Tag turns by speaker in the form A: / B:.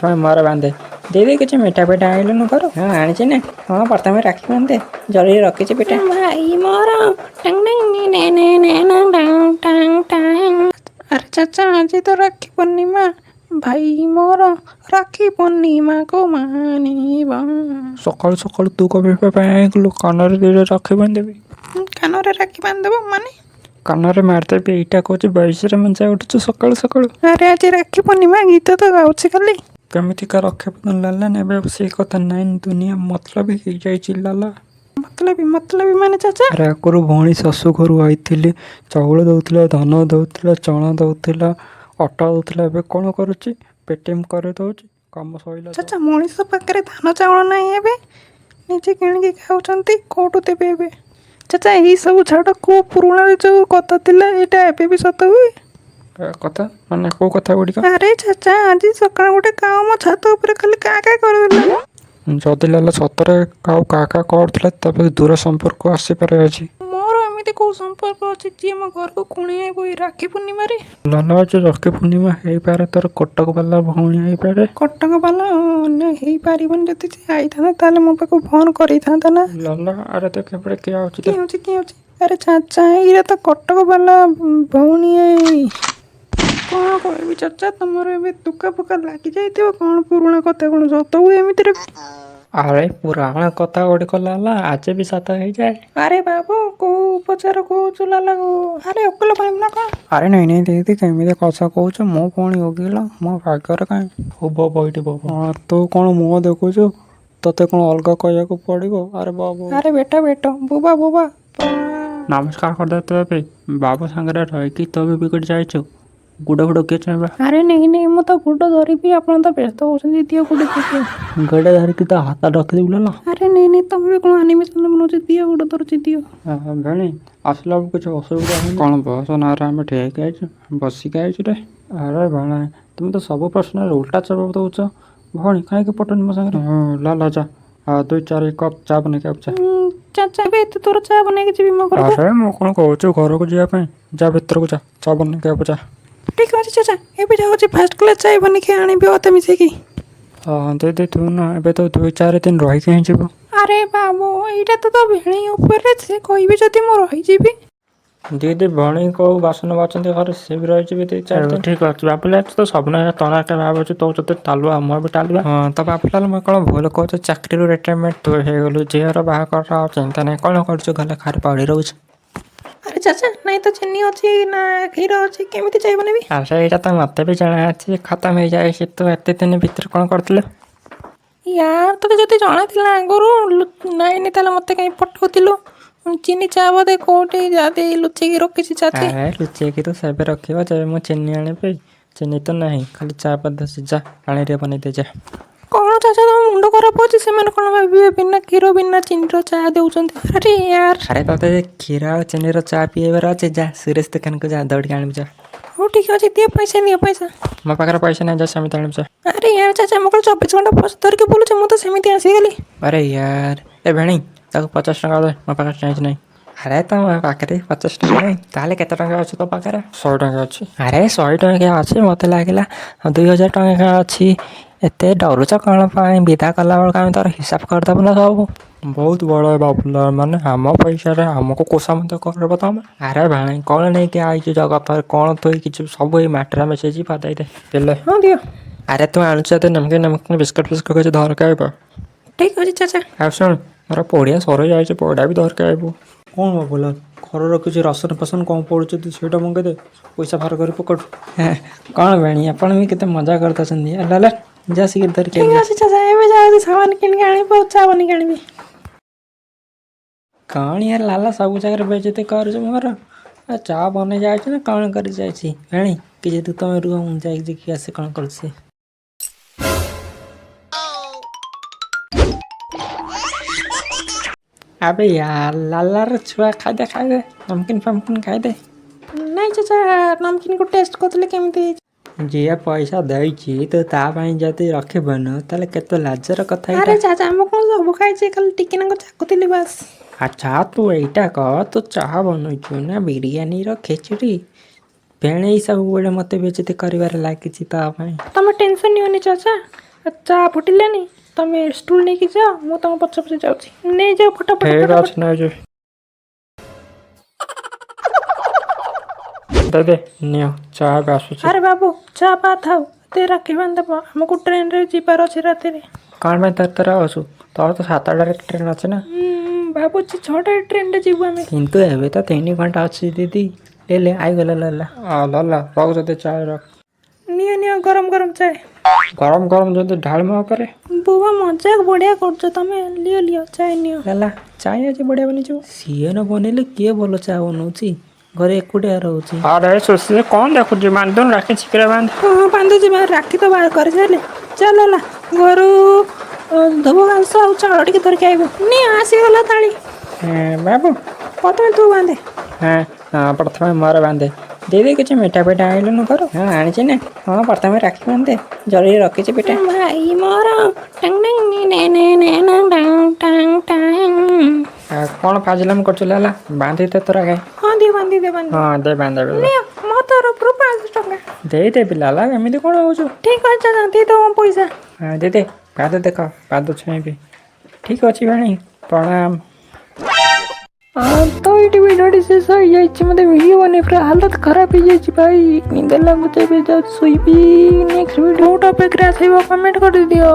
A: ପ୍ରଥମେ ମୋର ବାନ୍ଧେ। ଦିଦି, କିଛି ମିଠା ପିଠା ଆଣିଲୁନୁ ଘରୁ? ହଁ, ଆଣିଛି ନା। ହଁ, ପ୍ରଥମେ ରାକ୍ଷୀ ବାନ୍ଧେ। ଜରିରେ ରଖିଛି ପିଠା।
B: ଭାଇ ମୋର ଟଙ୍ଗ ଟଙ୍ଗ ନେ ନେ ନେ ନେ ଟଙ୍ଗ ଟଙ୍ଗ ଟଙ୍ଗ। ଆରେ ଚାଚା, ଆଜି ତ ରାକ୍ଷୀ ପୂର୍ଣ୍ଣିମା। ଭାଇ ମୋର ରାକ୍ଷୀ ପୂର୍ଣ୍ଣିମାକୁ ମାନିବ।
A: ସକାଳୁ ସକାଳୁ ତୁ କବେ ପାଇଁ ଆଣିଲୁ? କାନରେ ଦୁଇଟା ରାକ୍ଷୀ ବାନ୍ଧିଦେବି।
B: କାନରେ ରାକ୍ଷୀ ବାନ୍ଧିଦେବ ମାନେ?
A: କାନରେ ମାରିଦେବି ଏଇଟା କହୁଛି। ବୟସରେ ମଞ୍ଚା ଉଠୁଛୁ ସକାଳୁ ସକାଳୁ।
B: ଆରେ, ଆଜି ରାକ୍ଷୀ ପୂର୍ଣ୍ଣିମା, ଗୀତ ତ ଗାଉଛି ଖାଲି।
A: କେମିତିକା ରାକ୍ଷୀ ପୂର୍ଣ୍ଣିମା ଲାଲା, ଏବେ ସେଇ କଥା ନାଇଁ। ଦୁନିଆ ମତଲବ ହେଇଯାଇଛି ଲାଲା।
B: ମତଲବି? ମତଲବି ମାନେ ଚାଚା?
A: ଆରେ, ଆଗରୁ ଭଉଣୀ ଶାଶୁ ଘରୁ ଆଇଥିଲେ ଚାଉଳ ଦେଉଥିଲା, ଧାନ ଦେଉଥିଲା, ଚଣା ଦେଉଥିଲା, ଅଟା ଦେଉଥିଲା। ଏବେ କ'ଣ କରୁଛି? ପେଟିଏମ୍ କରିଦେଉଛି, କାମ ସଇଲା।
B: ଚାଚା, ମଣିଷ ପାଖରେ ଧାନ ଚାଉଳ ନାହିଁ, ଏବେ ନିଜେ କିଣିକି ଖାଉଛନ୍ତି, କୋଉଠୁ ଦେବେ ଏବେ? ଚାଚା, ଏଇ ସବୁ ଛାଡ଼, କୋଉ ପୁରୁଣାରେ ଯୋଉ କଥା ଥିଲା, ଏଇଟା ଏବେ ବି ସତ ହୁଏ?
A: ଏ କଥା ମାନେ କୋଉ କଥା ଗୁଡ଼ିକ?
B: ଆରେ ଚାଚା, ଆଜି ସକାଳେ ଗୋଟେ କାଉ ମୋ ଛାତ ଉପରେ ଖାଲି କା କା କରିଦେଲା।
A: ଯଦି ଲାଲା ସତରେ କାଉ କା କା କରୁଥିଲା, ତେବେ ଦୂର ସମ୍ପର୍କ ଆସିପାରେ ଆଜି।
B: ମୋର ଏମିତି କୋଉ ସମ୍ପର୍କ ଅଛି ଯିଏ ମୋ ଘରକୁ କୁଣିଆ ଆଇବ ଏଇ ରାକ୍ଷୀ ପୂର୍ଣ୍ଣିମାରେ?
A: ଲାଲା, ଆଜି ରାକ୍ଷୀ ପୂର୍ଣ୍ଣିମା, ହେଇପାରେ ତୋର କଟକ ବାଲା ଭଉଣୀ ହେଇପାରେ।
B: କଟକ ବାଲା ନା, ହେଇପାରିବନି। ଯଦି ସେ ଆଇଥାନ୍ତା, ତାହେଲେ ମୋ ପାଖକୁ ଫୋନ୍ କରିଥାନ୍ତା ନା।
A: ଲାଲା, ଆରେ ଦେଖ, ଏପଟେ କିଏ ଆଉଛି।
B: କିଏ ଅଛି? କିଏ ଅଛି? ଆରେ ଚାଚା, ଏଇଟା ତ କଟକ ବାଲା ଭଉଣୀ। କଣ କହିବି ଚାଚା, ତମର ଏବେ ତୁକା ଫୁକା ଲାଗି ଯାଇଥିବ। କଣ ପୁରୁଣା କଥା କଣ ସତ ହୁଏ ଏମିତିରେ?
A: ଆରେ, ପୁରାଣ କଥା ଗୁଡ଼ିକ ଲାଲା ଆଜି ବି ସତ ହେଇଯାଏ।
B: ଆରେ ବାବୁ, କୋଉ ଉପଚାର କହୁଛୁ ଲାଲାକୁ? ଆରେ, ଓକିଲ ବନିବୁ ନା କଣ?
A: ଆରେ ନାଇଁ ନାଇଁ ଦିଦି, କେମିତି କଥା କହୁଛୁ? ମୋ ଭଉଣୀ ଓକିଲ ମୋ ଭାଗ୍ୟରେ କାହିଁ? ହଉ ବବ, ଏଇଠି ବବ। ହଁ, ତୁ କ'ଣ ମୁହଁ ଦେଖୁଛୁ? ତତେ କ'ଣ ଅଲଗା କହିବାକୁ ପଡ଼ିବ? ଆରେ ବାବୁ।
B: ଆରେ ବେଟା, ବେଟ ବୁବା ବୁବା।
A: ନମସ୍କାର କରିଦେ। ତୁ ଏବେ ବାବୁ ସାଙ୍ଗରେ ରହିକି ତୁ ବି ବିଗିଡ଼ି ଯାଇଛୁ। ଗୁଡ଼ ଫୁଡ଼ କିଏ ଛୁଇଁବା?
B: ଆରେ ନାଇଁ ନାଇଁ, ମୁଁ ତ ଗୁଡ଼ ଧରିବି, ଆପଣ ତ ବ୍ୟସ୍ତ ହଉଛନ୍ତି। ଦିଅ ଗୁଡ଼, ଦିଅ।
A: ଗୋଡ଼ ଧରିକି ତ ହାତ ରଖିଦେବୁ ଲାଲା।
B: ଆରେ ନାଇଁ ନାଇଁ, ତମେ ବି କ'ଣ ଆନିମେସନ ବନଉଛ? ଦିଅ, ଗୁଡ଼ ଧରୁଛି, ଦିଅ।
A: ଭେଣୀ, ଆସିଲା ବେଳକୁ କିଛି ଅସୁବିଧା ହେଇନି? କ'ଣ ବସ ନାଁରେ ଆମେ ଠିଆ ହେଇକି ଆଇଛୁ, ବସିକି ଆଇଛୁ ରେ। ଆରେ ଭେଣେ, ତୁମେ ତ ସବୁ ପ୍ରଶ୍ନରେ ଉଲ୍ଟା ଜବାବ ଦେଉଛ। ଭଉଣୀ କାହିଁକି ପଟୁନି ମୋ ସାଙ୍ଗରେ? ହଁ ଲାଲା, ଯା ଆଉ ଦୁଇ ଚାରି କପ୍ ଚା ବନେଇକି ଆକୁ ଯା।
B: ଚାଚା, ଏବେ ଏତେ ଦୂର ଚା ବନେଇକି ଯିବି ମୋ ଘରକୁ?
A: ଆରେ, ମୁଁ କ'ଣ କହୁଛି ଘରକୁ ଯିବା ପାଇଁ? ଯା, ଭିତରକୁ ଯା, ଚା ବନେଇକି ଆକୁ ଯା।
B: ଠିକ ଅଛି ଚାଚା, ଏବେ ଯାଉଛି, ଫାର୍ଷ୍ଟ କ୍ଲାସ୍ ଚା ବନେଇକି ଆଣିବି ଅଦା ମିଶେଇକି।
A: ହଁ ଦିଦି, ତୁ ନା ଏବେ ତ 2-4 ଦିନ ରହିକି ହିଁ ଯିବୁ।
B: ଆରେ ବାବୁ, ଏଇଟା ତ ତୋ ଭିଣେଇ ଉପରେ, ସେ କହିବେ ଯଦି ମୁଁ ରହିଯିବି।
A: ଦିଦି, ଭଉଣୀ କୋଉ ବାସନ ବାଛନ୍ତି ଘରେ, ସେ ବି ରହିଯିବେ 2-4 ଦିନ। ଠିକ୍ ଅଛି ବାବୁଲାଲ, ତୁ ତ ସବୁଦିନ ତରାକେ ଭାବୁଛୁ। ତୋ ଯଦି ତାଲୁଆ, ମୁଁ ବି ତାଲୁଆ। ହଁ ତ ବାବୁଲାଲ, ମୁଁ କ'ଣ ଭୁଲ କହୁଛୁ? ଚାକିରିରୁ ରିଟାୟାରମେଣ୍ଟ ତୁ ହେଇଗଲୁ, ଝିଅର ବାହାଘର ଆଉ ଚିନ୍ତା ନାହିଁ। କ'ଣ କରୁଛୁ? ଘରେ ଖାଲି ପଡ଼ି ରହୁଛୁ।
B: ଆରେ ଚାଚା, ନାଇଁ ତ ଚିନି ଅଛି ନା କ୍ଷୀର ଅଛି, କେମିତି ଚାଇ ବନେଇବି?
A: ଆରେ, ଏଇଟା ତ ମୋତେ ବି ଜଣା ଅଛି, ଖତମ ହେଇଯାଇଛି। ତୁ ଏତେ ଦିନ ଭିତରେ କ'ଣ କରୁଥିଲୁ?
B: ୟାର, ତୋତେ ଯଦି ଜଣାଥିଲା ଆଗରୁ ନାଇଁ ନାଇଁ, ତାହେଲେ ମୋତେ କାହିଁ ପଠଉଥିଲୁ? ଚିନି ଚା ବୋଧେ କୋଉଠି ଯଦି ଲୁଚେଇକି ରଖିଛି ଚାଚି।
A: ଆରେ, ଲୁଚେଇକି ତ ସେବେ ରଖିବ ଯେବେ ମୁଁ ଚିନି ଆଣିବି। ଚିନି ତ ନାହିଁ, ଖାଲି ଚା ପତ୍ର ସିଝା ପାଣିରେ ବନେଇ ଦେ ଯା।
B: କ'ଣ ଚାଚା, ତମ ମୁଣ୍ଡ ଖରାପ ଅଛି? ସେମାନେ କ'ଣ ଭାବିବେ, ବିନା କ୍ଷୀର ବିନା ଚିନିର ଚା ଦେଉଛନ୍ତି? ଆରେ ୟାର।
A: ଆରେ, ତତେ କ୍ଷୀର ଆଉ ଚିନିର ଚା ପିଇବାର ଅଛି, ଯା ସୁରେଶ ଦୋକାନକୁ ଯା, ଦୌଡ଼ିକି ଆଣିବୁ ଯା।
B: ହଉ ଠିକ୍ ଅଛି, ଦିଅ ପଇସା, ଦିଅ ପଇସା।
A: ମୋ ପାଖରେ ପଇସା ନାହିଁ, ଯା ସେମିତି ଆଣିବୁ ଯା।
B: ଆରେ ୟାର ଚାଚା, ମୁଁ କ'ଣ 24 ଘଣ୍ଟା ପଇସା ଧରିକି ବୁଲୁଛି? ମୁଁ ତ ସେମିତି ଆସିଗଲି।
A: ଆରେ ୟାର, ଏ ଭେଣୀ, ତାକୁ 50 ଟଙ୍କା ଦେ, ମୋ ପାଖରେ ଚେଞ୍ଜ ନାହିଁ। ଆରେ, ତମ ପାଖରେ 50 ଟଙ୍କା ନାହିଁ? ତାହେଲେ କେତେ ଟଙ୍କା ଅଛି ତୋ ପାଖରେ? 100 ଟଙ୍କା ଅଛି। ଆରେ, 100 ଟଙ୍କା ଅଛି? ମୋତେ ଲାଗିଲା 2000 ଟଙ୍କା ଅଛି। ଏତେ ଡରୁଛ କ'ଣ ପାଇଁ? ବିଦା କଲା ବେଳକୁ ଆମେ ତୋର ହିସାବ କରିଦେବୁ ନା ସବୁ। ବହୁତ ବଡ଼ ବାବୁଲା, ମାନେ ଆମ ପଇସାରେ ଆମକୁ କୋଷାମତ କରିବ ତମେ। ଆରେ ଭାଣୀ, କ'ଣ ନେଇକି ଆଇଛୁ ଜଗତରେ? କ'ଣ ଥୋଇକି ଯିବୁ? ସବୁ ଏଇ ମାଟିରେ ମିଶେଇଛି, ଫଦେଇ ଦେ ପିଲେ।
B: ହଁ, ଦିଅ।
A: ଆରେ, ତୁ ଆଣୁଛୁ ଏତେ ନମକିନ ନମକିନ ବିସ୍କୁଟ ଫିସ୍କୁଟ କିଛି ଧରକା ଆଇବ।
B: ଠିକ୍ ଅଛି ଚାଚା।
A: ଆଉ ଶୁଣ, ମୋର ପଡ଼ିଆ ସରିଯାଇଛି, ପଇଡ଼ା ବି ଧରକା ଆଇବୁ। କ'ଣ ବାବୁଲା, ଘରର କିଛି ରାସନ ଫାସନ କ'ଣ ପଡ଼ୁଛି, ତୁ ସେଇଟା ମଗେଇଦେ, ପଇସା ବାହାର କରି ପକେଟ। କ'ଣ ଭେଣୀ, ଆପଣ ବି କେତେ ମଜା କରିଦେଉଛନ୍ତି। ହେଲା, ଯା ଶୀଘ୍ର ଧରିକି
B: ଠିକ୍
A: ଆଇବୁ।
B: ଅଛି ଚାଚା, ଏବେ ଯାଉଛି ସାମାନ କିଣିକି ଆଣିବି ଆଉ ଚା ବନେଇକି ଆଣିବି।
A: କ'ଣ ୟାର ଲାଲା, ସବୁ ଜାଗାରେ ବେଜତି କରୁଛୁ ମୋର। ଆଉ ଚା ବନେଇ ଯାଇଛି ନା କ'ଣ କରି ଯାଇଛି? ଭେଣୀ, କିଛି ତୁ ତମେ ରୁହ, ମୁଁ ଯାଇକି ଦେଖି ଆସେ କ'ଣ କରୁଛି। ଆବେ ୟାର, ଲାଲାର ଛୁଆ, ଖାଇଦେ ଖାଇଦେ, ନମକିନ ଫମକିନ ଖାଇଦେ।
B: ନାଇଁ ଚାଚା, ନମକିନକୁ ଟେଷ୍ଟ କରୁଥିଲି କେମିତି ହେଇଛି।
A: ଯିଏ ପଇସା ଦେଇଛି, ତୁ ତା ପାଇଁ ଯଦି ରଖିବୁନୁ, ତାହେଲେ କେତେ ଲାଜର କଥା
B: ଆରେ
A: ଏଇଟା।
B: ଚାଚା, ମୁଁ କ'ଣ ସବୁ ଖାଇଛି? ଖାଲି ଟିକେ ନାକୁ ଚାଖୁଥିଲି ବାସ୍।
A: ଆଚ୍ଛା, ତୁ ଏଇଟା କହ, ତୁ ଚାହା ବନଉଛୁ ନା ବିରିୟାନୀର ଖେଚୁଡ଼ି? ଭେଣେଇ ସବୁବେଳେ ମୋତେ ବେଜତି କରିବାରେ ଲାଗିଛି ତା ପାଇଁ।
B: ତମେ ଟେନସନ୍ ନିଅନି ଚାଚା। ଚା ଫୁଟିଲାନି, ତମେ ଷ୍ଟୁଲ୍ ନେଇକି ଯାଅ, ମୁଁ ତମ ପଛେ ପଛେ ଯାଉଛି। ନେଇଯାଅ ଫଟାଫଟ।
A: ଠିକ୍
B: ଫଟାଫଟ।
A: ଅଛି, ନେଇଯିବି। ଦେ ଦେ, ନିଅ ଚା ଏବେ ଆସୁଛି।
B: ଆରେ ବାବୁ, ଚା ପା ଥାଉ, ଏତେ ରାକ୍ଷୀ ବାନ୍ଧିଦେବ, ଆମକୁ ଟ୍ରେନରେ ଯିବାର ଅଛି ରାତିରେ।
A: କ'ଣ ପାଇଁ ତର ତର ଅଛୁ? ତୋର ତ 7ଟାରେ ଟ୍ରେନ୍ ଅଛି ନା?
B: ଭାବୁଛି 6ଟାରେ ଟ୍ରେନରେ ଯିବୁ ଆମେ।
A: କିନ୍ତୁ ଏବେ ତ 3 ଘଣ୍ଟା ଅଛି ଦିଦି। ଲେ, ଆଇଗଲା ଲଲା ଲଲା, ରଖ ଯଦି ଚା ରଖ।
B: ନିଅ ନିଅ, ଗରମ ଗରମ ଚା।
A: ଗରମ ଗରମ ଯଦି ଢାଳ ମୋ ଉପରେ।
B: ବୁବା, ମଜାକ ବଢ଼ିଆ କରୁଛ ତମେ। ଲିଅ ଲିଅ, ଚା ନିଅ।
A: ଲାଲା, ଚା ଆଜି ବଢ଼ିଆ ବନିଛୁ।
C: ସିଏ ନ ବନେଇଲେ କିଏ ଭଲ ଚା ବନଉଛି? ଘରେ ଏକୁଟିଆ ରହୁଛି।
A: ଆରେ ସୁଶୀ, କ'ଣ ଦେଖୁଛୁ? ବାନ୍ଧୁନ ରାକ୍ଷୀ, ଶୀଘ୍ର ବାନ୍ଧ।
B: ହଁ ହଁ, ବାନ୍ଧୁଛି ବା। ରାକ୍ଷୀ ତ ବାହାର କରିସାରିଲେ। ଚାଲ ହେଲା, ଘରୁ ଧୋବ ଘାସ ଆଉ ଚାଉଳ ଟିକେ ଧରିକି ଆଇବୁ। ନିଅ, ଆସିଗଲା ଥାଳି।
A: ହଁ, ବାବୁ।
B: ପ୍ରଥମେ ତୁ ବାନ୍ଧେ।
A: ହଁ ହଁ, ପ୍ରଥମେ ମୋର ବାନ୍ଧେ। ଦିଦି, କିଛି ମିଠା ପିଠା ଆଣିଲୁନୁ ଘରୁ? ହଁ, ଆଣିଛି ନା। ହଁ, ପ୍ରଥମେ ରାକ୍ଷୀ ବାନ୍ଧେ, ଜରିରେ ରଖିଛି ପିଠା।
B: ଭାଇ ମୋର ଟଙ୍ଗ ଟଙ୍ଗ ନେ ନେ ନେ ନେ ଟଙ୍ଗ ଟଙ୍ଗ ଟଙ୍ଗ।
A: କ'ଣ ଫାଜିଲାମ କରୁଛୁ ଲାଲା? ବାନ୍ଧି ଦେ ତୋର ଆଗେ।
B: ହଁ, ଦିଅ, ବାନ୍ଧି ଦେ, ବାନ୍ଧି।
A: ହଁ, ଦେ, ବାନ୍ଧେ।
B: ନିଅ, ମୋ ତରଫରୁ 500 ଟଙ୍କା।
A: ଦେଇଦେବି ଲାଲା, ଏମିତି କ'ଣ ହଉଛୁ?
B: ଠିକ ଅଛି ଚାଚା, ଦେଇଦେବ ମୋ ପଇସା।
A: ହଁ, ଦିଦି, ପାଦ ଦେଖ, ପାଦ ଛୁଇଁବି। ଠିକ୍ ଅଛି ଭେଣେଇ, ପ୍ରଣାମ।
B: ତ ଏଇଠି ଭିଡ଼ିଓଟି ଶେଷ ହେଇଯାଇଛି। ମୋତେ ଭିଡ଼ିଓ ବନେଇ ପୁରା ହାଲତ ଖରାପ ହେଇଯାଇଛି ଭାଇ। ନିଦ ଲାଗୁଛି, ଏବେ ଯାଉଛି ଶୋଇବି। ନେକ୍ସଟ ଭିଡ଼ିଓ ଟପିକ୍ରେ ଆସିବ, କମେଣ୍ଟ କରିଦିଅ।